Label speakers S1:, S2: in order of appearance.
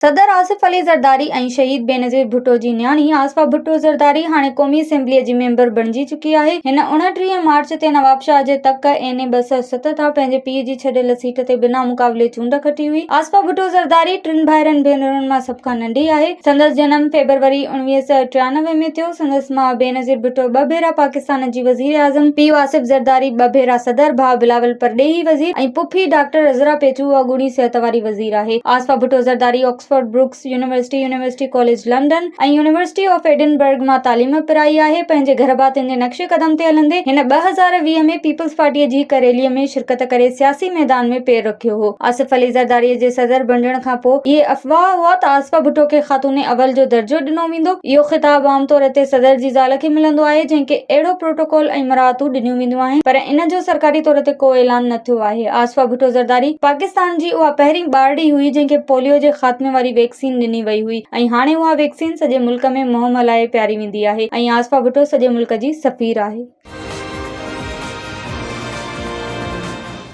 S1: صدر آصف علي زرداري ۽ شهيد بينظير ڀٽو جي نياڻي آصفه ڀٽو زرداري هاڻي قومي اسيمبليء جي ميمبر بڻجي چڪي آهي. هن 29 مارچ تي نوابشاهه جي تڪ اين اي 207 تان پنهنجي پيء جي ڇڏيل سيٽ تي بنا مقابلي چونڊ کٽي هئي. آصفه ڀٽو زرداري ٽن ڀائرن ڀينرن مان سڀ کان ننڍي آهي. سندس جنم فيبروري 1993 ۾ ٿيو. سندس ماء بينظير ڀٽو ٻه ڀيرا پاڪستان جي وزيراعظم، پيء آصف زرداري ٻه ڀيرا صدر، ڀاء بلاول پرڏيهي وزير ۽ پڦي ڊاڪٽر عذرا پيچوهو اڳوڻي صحت واري وزير آهي. Asifa Bhutto Zardari Oxford Brookes University, University College London ۽ University of Edinburgh مان تعليم پرائي آهي. پنهنجي گهرڀاتين جي نقش قدم تي هلندي هن 2020 ۾ پيپلز پارٽيء جي هڪ ريليء ۾ شرڪت ڪري سياسي ميدان ۾ پير رکيو هو. آصف علي زرداريء جي صدر بڻجڻ کان پوء اهي افواهه هئا ته آصفه ڀٽو کي خاتون اول جو درجو ڏنو ويندو. اهو خطاب عام طور تي صدر جي زال کي ملندو آهي، جنهن کي اهڙو پروٽوڪول ۽ مراعتون ڏنيون وينديون آهن، پر ان جو سرڪاري طور تي ڪو اعلان نه ٿيو آهي. آصفه ڀٽو زرداري پاڪستان جي اها پهرين ٻارڙي هئي جنهن کي پوليو جي خاتمي واري ويڪسين ڏني وئي هئي ۽ هاڻي اها ويڪسين سڄي ملڪ ۾ مهم هلائي پياري ويندي آهي ۽ آصفه ڀٽو سڄي ملڪ جي سفير آهي.